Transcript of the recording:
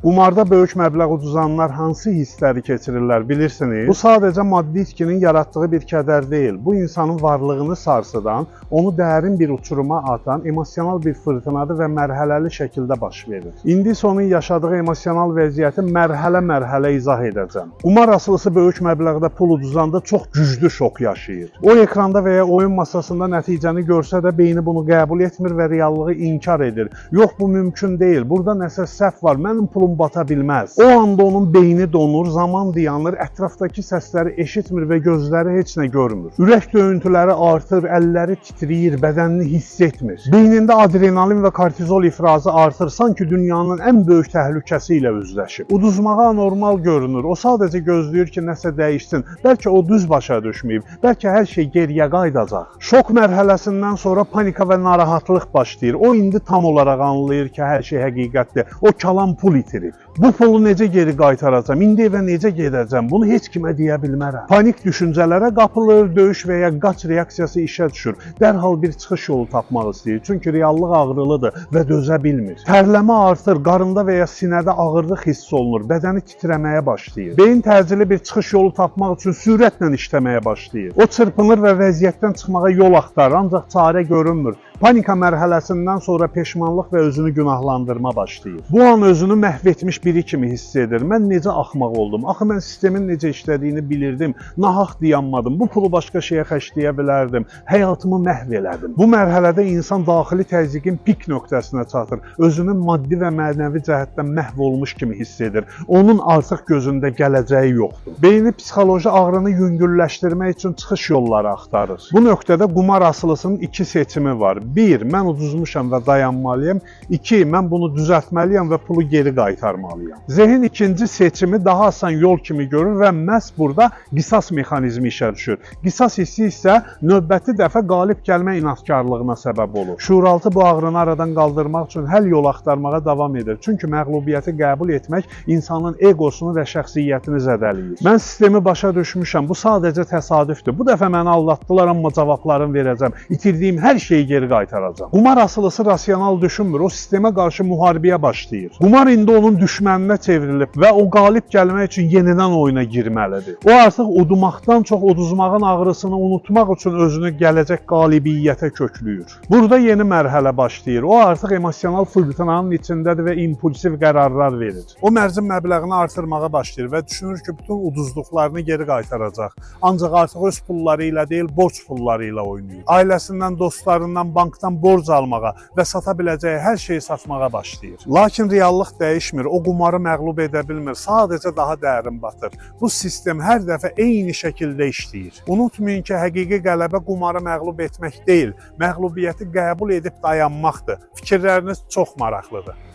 Qumarda böyük məbləğ uduzanlar hansı hissləri keçirirlər, bilirsiniz? Bu sadəcə maddi itkinin yaratdığı bir kədər deyil. Bu insanın varlığını sarsıdan, onu dərin bir uçuruma atan emosional bir fırtınadır və mərhələli şəkildə baş verir. İndi isə onun yaşadığı emosional vəziyyəti mərhələ-mərhələ izah edəcəm. Qumar asılısı böyük məbləğdə pul uduzanda çox güclü şok yaşayır. O ekranda və ya oyun masasında nəticəni görsə də beyni bunu qəbul etmir və reallığı inkar edir. Yox, bu mümkün deyil. Burada nəsə səhv var. Mənim pulum bata bilməz. O anda onun beyni donur, zaman dayanır, ətrafdakı səsləri eşitmir və gözləri heç nə görmür. Ürək döyüntüləri artır, əlləri titrəyir, bədənini hiss etmir. Beynində adrenalin və kortizol ifrazı artır, sanki dünyanın ən böyük təhlükəsi ilə üzləşib. Uduzmağa anormal görünür. O sadəcə gözləyir ki, nəsə dəyişsin. Bəlkə o düz başa düşməyib, bəlkə hər şey geriyə qayıdacaq. Şok mərhələsindən sonra panika və narahatlıq başlayır. O indi tam olaraq anlayır ki, hər şey həqiqətdir. O kalan pul itirib. Bu pulu necə geri qaytaracam? İndi evə necə gedəcəm? Bunu heç kimə deyə bilmərəm. Panik düşüncələrə qapılır, döyüş və ya qaç reaksiyası işə düşür. Dərhal bir çıxış yolu tapmaq istəyir. Çünki reallıq ağrılıdır və dözə bilmir. Tərləmə artır, qarında və ya sinədə ağırlıq hiss olunur, bədəni titrəməyə başlayır. Beyin təcili bir çıxış yolu tapmaq üçün sürətlə işləməyə başlayır. O çırpınır və vəziyyətdən çıxmağa yol axtarır, ancaq çarə görünmür. Panika mərhələsindən sonra peşmanlıq və özünü günahlandırma başlayır. Bu an özünü məhv etmiş biri kimi hiss edir. Mən necə axmaq oldum? Axı mən sistemin necə işlədiyini bilirdim. Nahaq dayanmadım. Bu pulu başqa şeyə xərcləyə bilərdim. Həyatımı məhv elədim. Bu mərhələdə insan daxili təzyiqin pik nöqtəsinə çatır. Özünü maddi və mənəvi cəhətdən məhv olmuş kimi hiss edir. Onun artıq gözündə gələcəyi yoxdur. Beyni psixoloji ağrını yüngülləşdirmək üçün çıxış yolları axtarır. Bu nöqtədə qumar asılısının iki seçimi var. Bir, mən uduzmuşam və dayanmalıyam. İki, mən bunu düzəltməliyəm və pulu geri qaytarmalıyam. Zehin ikinci seçimi daha asan yol kimi görür və məhz burada qisas mexanizmi işə düşür. Qisas hissi isə növbəti dəfə qalib gəlmə inadkarlığına səbəb olur. Şuuraltı bu ağrını aradan qaldırmaq üçün həll yolu axtarmağa davam edir. Çünki məğlubiyyəti qəbul etmək insanın eqosunu və şəxsiyyətini zədələyir. Mən sistemi başa düşmüşəm. Bu sadəcə təsadüfdür. Bu dəfə məni aldatdılar, amma cavablarını verəcəm. İtirdiyim hər şeyi geri qaytaracağam. Qumar asılısı rasional düşünmür. O sistemə qarşı müharibəyə başlayır. Qumar indi onun düşməninə çevrilib və o qalib gəlmək üçün yenidən oyuna girməlidir. O artıq udmaqdan çox uduzmağın ağrısını unutmaq üçün özünü gələcək qalibiyyətə köklüyür. Burada yeni mərhələ başlayır. O artıq emosional fırtınanın içindədir və impulsiv qərarlar verir. O mərzin məbləğini artırmağa başlayır və düşünür ki, bütün uduzduqlarını geri qaytaracaq. Ancaq artıq öz pulları ilə deyil, borc pulları ilə oynayır. Ailəsindən, dostlarından, bankdan borc almağa və sata biləcəyi hər şeyi satmağa başlayır. Lakin reallıq dəyişmir. O qumarı məğlub edə bilmir. Sadəcə daha dərin batır. Bu sistem hər dəfə eyni şəkildə işləyir. Unutmayın ki, həqiqi qələbə qumarı məğlub etmək deyil, məğlubiyyəti qəbul edib dayanmaqdır. Fikirləriniz çox maraqlıdır.